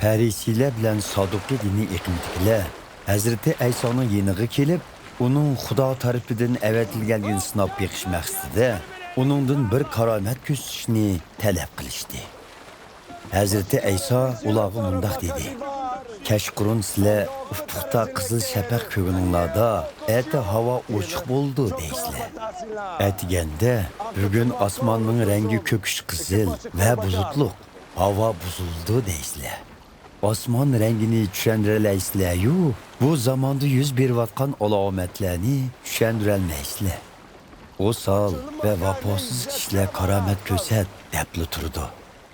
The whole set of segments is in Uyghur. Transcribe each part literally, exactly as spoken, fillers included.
پەرىسىيلەر بىلەن سادۇقىي دىنىي ئېقىمدىكىلەر ھەزرىتى ئەيسانىڭ يېنىغا كېلىپ، ئۇنىڭ خۇدا تەرىپىدىن ئەۋەتىلگەنلىكىنى سىناپ بېقىش مەقسىتىدە، ئۇنىڭدىن بىر كارامەت كۆرسىتىشنى تەلەپ قىلىشتى. ھەزرىتى ئەيسا ئۇلارغا مۇنداق دېدى: «كەچقۇرۇن سىلەر ئۇپۇقتا قىزىل شەپەق كۆرگىنىڭلاردا، ئەتە ھاۋا ئوچۇق بولىدۇ دەيسىلەر. ئەتىگەندە، بۈگۈن ئاسماننىڭ رەڭگى كۆكۈش قىزىل ۋە بۇلۇتلۇق، ھاۋا بۇزۇلىدۇ دەيسىلەر. ئاسمان رەڭگىنى چۈشەندۈرەلەيسىلەر-يۇ، بۇ زاماندا يۈز بېرىۋاتقان ئالامەتلەرنى چۈشەندۈرەلمەيسىلەر. ئوسال ۋە ۋاپاسىز كىشىلەر كارامەت كۆرسەت دەپلا تۇرىدۇ.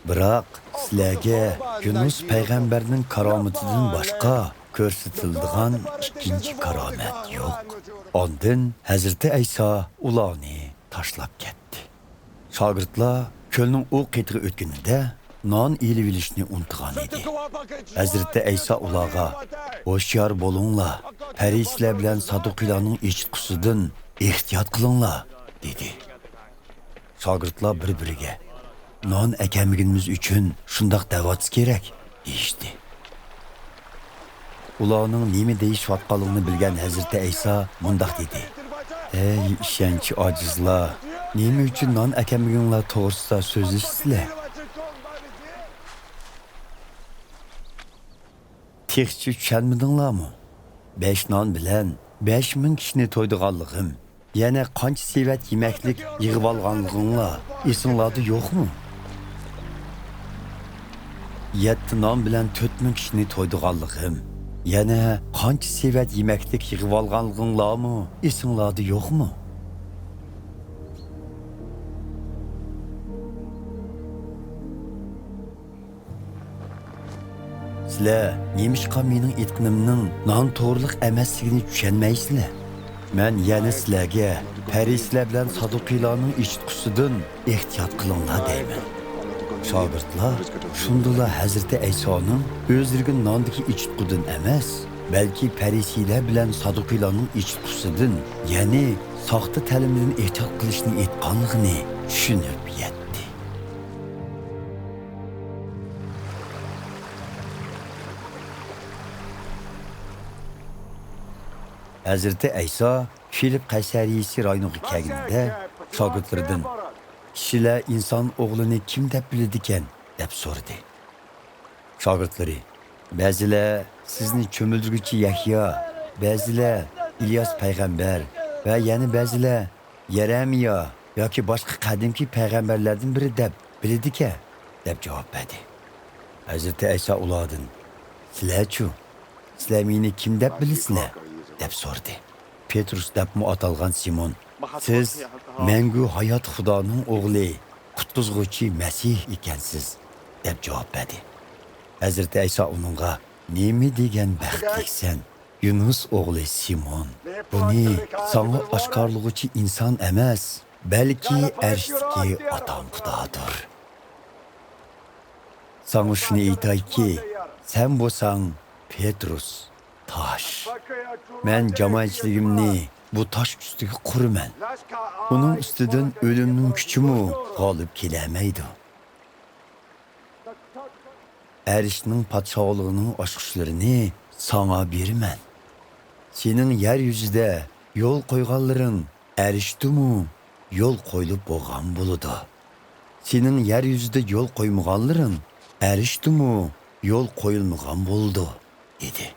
بىراق سىلەرگە يۇنۇس پەيغەمبەرنىڭ كارامىتىدىن باشقا كۆرسىتىلىدىغان ئىككىنچى كارامەت يوق.» ئاندىن ھەزرىتى ئەيسا ئۇلارنى تاشلاپ كەتتى. شاگىرتلار كۆلنىڭ ئۇ قېتىغا ئۆتكىنىدە، نان ئېلىۋېلىشنى ئۇنتۇغان ئىدى. ھەزرىتى ئەيسا ئۇلارغا: «ھوشيار بولۇڭلار، پەرىسىيلەر بىلەن سادۇقىيلارنىڭ ئېچىتقۇسىدىن ئېھتىيات قىلىڭلار» دېدى. شاگىرتلار بىر-بىرىگە: «نان ئەكەلمىگىنىمىز ئۈچۈن شۇنداق دەۋاتسا كېرەك» دېيىشتى. ئۇلارنىڭ نېمە دېيىشىۋاتقانلىقىنى بىلگەن ھەزرىتى ئەيسا مۇنداق دېدى: «ھەي، ئىشەنچى ئاجىزلار! نېمە ئۈچۈن نان ئەكەلمىگىنىڭلار توغرىسىدا سۆزلىشىسىلەر؟ تېخىچە چۈشەنمىدىڭلارمۇ؟ بەش نان بىلەن بەش مىڭ كىشىنى تويدۇرغانلىقىم، يەنە قانچە سېۋەت يېمەكلىك يىغىۋالغانلىقىڭلار ئېسىڭلاردا يوقمۇ؟ يەتتە نان بىلەن تۆت مىڭ كىشىنى تويدۇرغانلىقىم، يەنە قانچە سېۋەت يېمەكلىك يىغىۋالغانلىقىڭلارمۇ ئېسىڭلاردا يوقمۇ؟» سىلەر نېمىشقا مېنىڭ ئېيتقىنىمنىڭ نان توغرىلىق ئەمەسلىكىنى چۈشەنمەيسىلەر؟ مەن يەنە سىلەرگە پەرىسىيلەر بىلەن سادۇقىيلارنىڭ ئېچىتقۇسىدىن ئېھتىيات قىلىڭلار دەيمەن. شاگىرتلار شۇندىلا ھەزرىتى ئەيسانىڭ ئۆزلىرىگە ناندىكى ئېچىتقۇدىن ئەمەس، بەلكى پەرىسىيلەر بىلەن سادۇقىيلارنىڭ ئېچىتقۇسىدىن، يەنى ساختا تەلىمىدىن ئېھتىيات قىلىشنى ئېيتقانلىقىنى چۈشىنىپ يەتتى. ھەزرىتى ئەيسا فىلىپ قەيسەرىيىسى رايونىغا كەلگىنىدە، شاگىرتلىرىدىن: «كىشىلەر ئىنسان ئوغلىنى كىم دەپ بىلىدىكەن؟» دەپ سورىدى. شاگىرتلىرى: «بەزىلەر سىزنى چۆمۈلدۈرگۈچى يەھيا، بەزىلەر ئىلياس پەيغەمبەر ۋە يەنە بەزىلەر يەرەمىيا ياكى باشقا قەدىمكى پەيغەمبەرلەردىن بىرى دەپ بىلىدىكەن» دەپ جاۋاب بەردى. ھەزرىتى ئەيسا ئۇلاردىن: «سىلەرچۇ؟ سىلەر مېنى كىم دەپ بىلىسىلەر؟» دەپ سورىدى. پېترۇس دەپمۇ ئاتالغان سىمون: «سىز مەڭگۈ ھايات خۇدانىڭ ئوغلى، قۇتقۇزغۇچى مەسىھ ئىكەنسىز» دەپ جاۋاب بەردى. ھەزرىتى ئەيسا ئۇنىڭغا: «نېمە دېگەن بەختلىكسەن، يۇنۇس ئوغلى سىمون! بۇنى ساڭا ئاشكارىلىغۇچى ئىنسان ئەمەس، بەلكى ئەرشتىكى ئاتاڭ خۇدادۇر. ساڭا شۇنى ئېيتايكى، سەن بولساڭ پېترۇس، تاش. مەن جامائەتچىلىكىمنى بۇ تاش ئۈستىگە قۇرىمەن. ئۇنىڭ ئۈستىدىن ئۆلۈمنىڭ كۈچىمۇ غالىب كېلەلمەيدۇ. ئەرشنىڭ پادىشاھلىقىنىڭ ئاچقۇچلىرىنى ساڭا بېرىمەن. سېنىڭ يەر يۈزىدە يول قويغانلىرىڭ ئەرشتىمۇ يول قويۇلۇپ بولغان بولىدۇ. سېنىڭ يەر يۈزىدە يول قويمىغانلىرىڭ ئەرشتىمۇ يول قويۇلمىغان بولىدۇ» دېدى.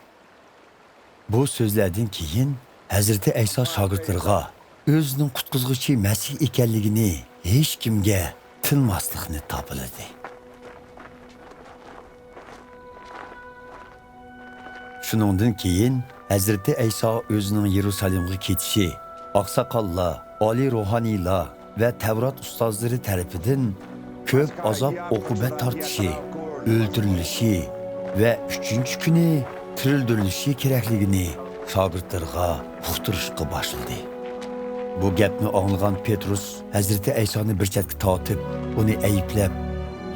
بۇ سۆزلەردىن كېيىن ھەزرىتى ئەيسا شاگىرتلىرىغا ئۆزىنىڭ قۇتقۇزغۇچى مەسىھ ئىكەنلىكىنى ھېچكىمگە تىنماسلىقنى تاپىلىدى. شۇنىڭدىن كېيىن ھەزرىتى ئەيسا ئۆزىنىڭ يېرۇسالېمغا كېتىشى، ئاقساقاللار، ئالىي روھانىيلار ۋە تەۋرات ئۇستازلىرى تەرىپىدىن كۆپ ئازاب-ئوقۇبەت تارتىشى، ئۆلتۈرۈلۈشى ۋە ئۈچىنچى كۈنى تىرىلدۈرۈلۈشى كېرەكلىكىنى شاگىرتلىرىغا ئۇقتۇرۇشقا باشلىدى. بۇ گەپنى ئاڭلىغان پېترۇس ھەزرىتى ئەيسانى بىر چەتكە تارتىپ، ئۇنى ئەيىبلەپ،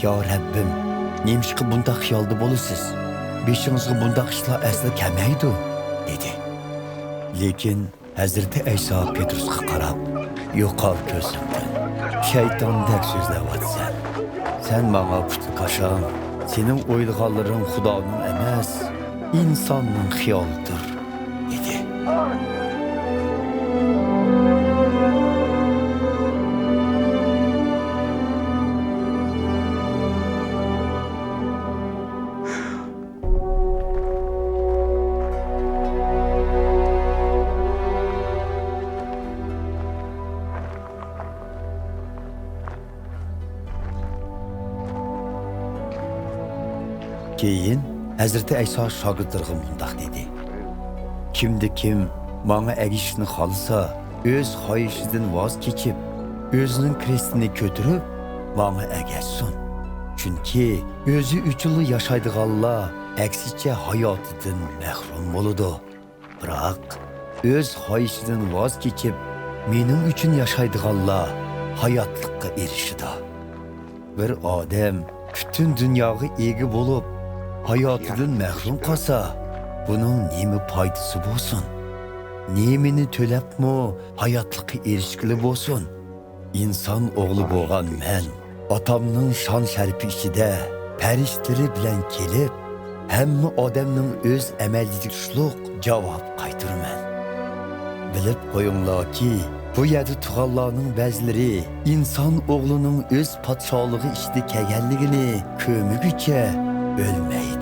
«يا رەببىم، نېمىشقا بۇنداق خىيالدا بولىسىز؟ بېشىڭىزغا بۇنداق ئىشلار ئەسلا كەلمەيدۇ» دېدى. لېكىن ھەزرىتى ئەيسا پېترۇسقا قاراپ، «يوقال كۆزۈمدىن، شەيتاندەك سۆزلەۋاتىسەن. سەن ماڭا پۇتلىكاشاڭ، سېنىڭ ئويلىغانلىرىڭ خۇدانىڭ ئەمەس، ئىنساننىڭ خىيالىدۇر» دېدى. كېيىن ھەزرىتى ئەيسا شاگىرتلىرىغا مۇنداق دېدى: «كىمدە كىم ماڭا ئەگىشىشنى خالىسا، ئۆز خاھىشىدىن ۋاز كېچىپ، ئۆزىنىڭ كرېستىنى كۆتۈرۈپ، ماڭا ئەگەشسۇن. چۈنكى ئۆزى ئۈچۈنلا ياشايدىغانلار ئەكسىچە ھاياتىدىن مەھرۇم بولىدۇ. بىراق ئۆز خاھىشىدىن ۋاز كېچىپ، مېنىڭ ئۈچۈن ياشايدىغانلار ھاياتلىققا ئېرىشىدۇ. بىر ئادەم پۈتۈن دۇنياغا ئىگە بولۇپ، ھاياتىدىن مەھرۇم قالسا، بۇنىڭ نېمە پايدىسى بولسۇن؟ نېمىنى تۆلەپمۇ ھاياتلىققا ئېرىشكىلى بولسۇن؟» «ئىنسان ئوغلى بولغان مەن ئاتامنىڭ شان-شەرىپى ئىچىدە پەرىشتىلىرى بىلەن كېلىپ، ھەممە ئادەمنىڭ ئۆز ئەمەلىگە تۇشلۇق جاۋاب قايتۇرىمەن. بىلىپ قويۇڭلاركى، بۇ يەردە تۇرغانلارنىڭ بەزىلىرى ئىنسان ئوغلىنىڭ ئۆز پادىشاھلىقى ئىچىدە كەلگەنلىكىنى كۆرمىگۈچە ئۆلمەيدۇ.»